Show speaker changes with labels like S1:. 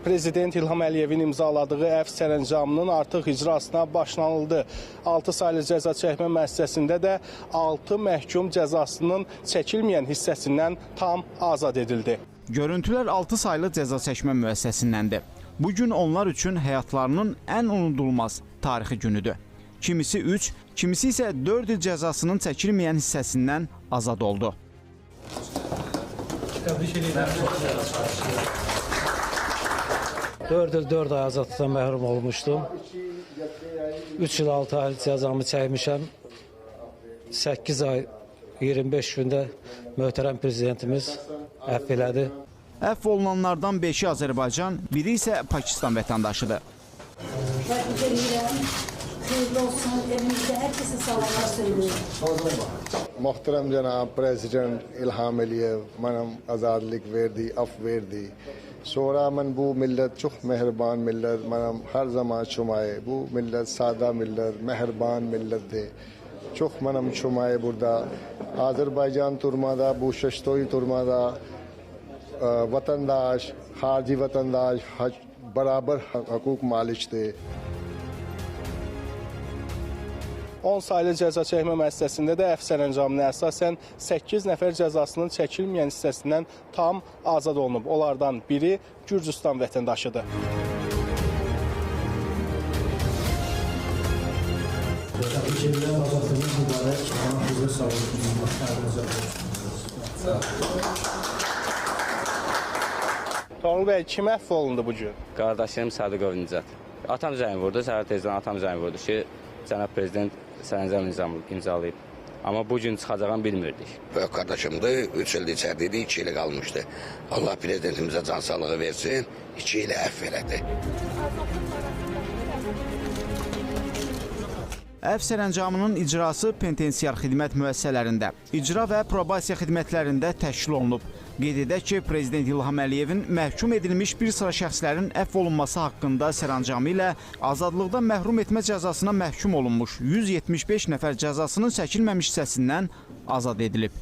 S1: Prezident İlham Əliyevin imzaladığı əfv sərəncamının artıq icrasına başlanıldı. 6 saylı cəza çəkmə müəssisəsində də 6 məhkum cəzasının çəkilməyən hissəsindən tam azad edildi.
S2: Görüntülər 6 saylı cəza çəkmə müəssisəsindəndir. Bu gün onlar üçün həyatlarının ən unudulmaz tarixi günüdür. Kimisi 3, kimisi isə 4 il cəzasının çəkilməyən hissəsindən azad oldu.
S3: Təbrik edirəm. 4 il 4 ay azadlıqdan məhrum olmuşdum. 3 il 6 ay cəzamı çəkmişəm. 8 ay 25 gündə möhtərəm prezidentimiz əfv elədi.
S2: Əfv olunanlardan 5-i Azərbaycan, biri isə Pakistan vətəndaşıdır.
S4: Təbrik edirəm. Xeyirli olsun. Evimizdə hər kəsə salamlar söyləyirəm.
S5: Muhterem Cenab Prezident İlham Əliyev mənəm azadlıq verdi, af verdi. Sonra mən bu millət çox mehriban millət, mənəm hər zaman çumayı. Bu millət sada millət, mehriban millətdir. Çox mənəm çumayı burada. Azərbaycan turmada, bu Şaştoy turmada vatandaş, xarici vatandaş beraber hukuk malikdir.
S1: 10 saylı cəza çəkmə müəssisəsində də əfv sərəncamına əsasən 8 nəfər cəzasının çəkilməyən hissəsindən tam azad olunub. Onlardan biri Gürcüstan vətəndaşıdır.
S3: Təbrik edirəm, azadlığınız mübarək. Allah bizə sağ olsun.
S1: Toğrul bəy, kim əfv olundu bu gün?
S6: Qardaşım Sadıqov Nicat. Atam zəng vurdu, səhər tezdən atam zəng vurdu ki, cənab prezident sərəncam imzalayıb. Amma bu gün çıxacağını bilmirdik.
S7: Böyük qardaşımdır, 3 ildir içərdə idi, 2 ili qalmışdı. Allah prezidentimizə can sağlığı versin, 2 ili əfv elədi.
S2: Əfv sərəncamının icrası penitensiar xidmət müəssisələrində, icra və probasiya xidmətlərində təşkil olunub. Qeyd edək ki, Prezident İlham Əliyevin məhkum edilmiş bir sıra şəxslərin əfv olunması haqqında sərəncamı ilə azadlıqdan məhrum etmə cəzasına məhkum olunmuş 175 nəfər cəzasının çəkilməmiş hissəsindən azad edilib.